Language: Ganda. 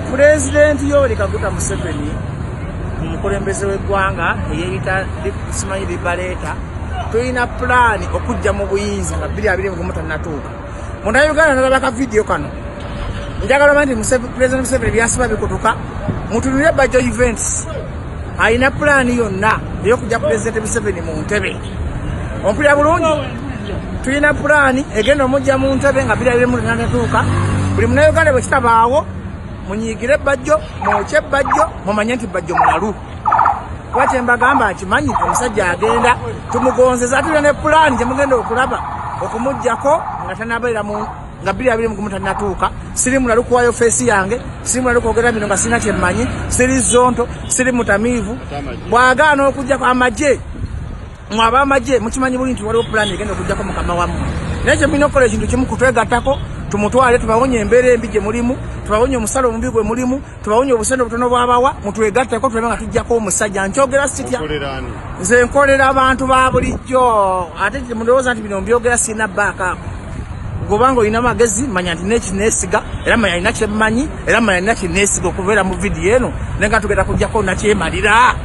Pulezidenti Yoweri Kaguta Museveni, omukulembeze w'eggwanga eyeyita simanyi libaleeta, tulina pulaani okujja mu buyinza nga 2021 tannatuuka. Munnayuganda nalaba ka vidiyo kano, njagala omanyi nti Pulezidenti Museveni byasiba bikutuka. Mutunule Bajjo Events, alina pulaani yonna ey'okujja Pulezidenti Museveni mu ntebe. Ompulira bulungi? Tulina pulaani egenda omujja mu ntebe nga 2021 tannatuuka. Buli Munnayuganda, bwe kitabaawo, munyiigire Bajjo, mwokye Bajjo, mumanye nti Bajjo mulalu. Kuba kyembagamba nkimanyi, omusajja agenda tumugonzeza. Atulina ne pulaani gyemugenda okulaba okumugjako nga tanabeera mu nga 2021 tannatuuka. Siri mulalu kuwayo face yange, siri mulalu kwogera bino nga sirina kyemmanyi, siri zonto, siri mutamiivu. Bw'agaana okugjako amagye, mwe ab'amagye mukimanyi buli nti waliwo pulaani egenda okugjako mukama wammwe. Naye kyemulina okukola ekintu kimu, kutwegattako, tumutwale, tubawonye embeera embi gye mulimu, tubawonye omusala omubi gwe mulimu, tubawonye obusente obutono bwabawa. Mutwegatteko tulabe nga tujjako omusajja. Nkyogera sitya, nze nkolera abantu ba bulijjo. Ate mundowooza nti bino mbyogera sirina baakaako. Gobanga olina magezi, manya nti nekinesiga, era manya alina kyemmanyi, era manya alina kyenesiga okubeera mu vidiyo eno. Naye nga tugenda kujjako nakyemalira.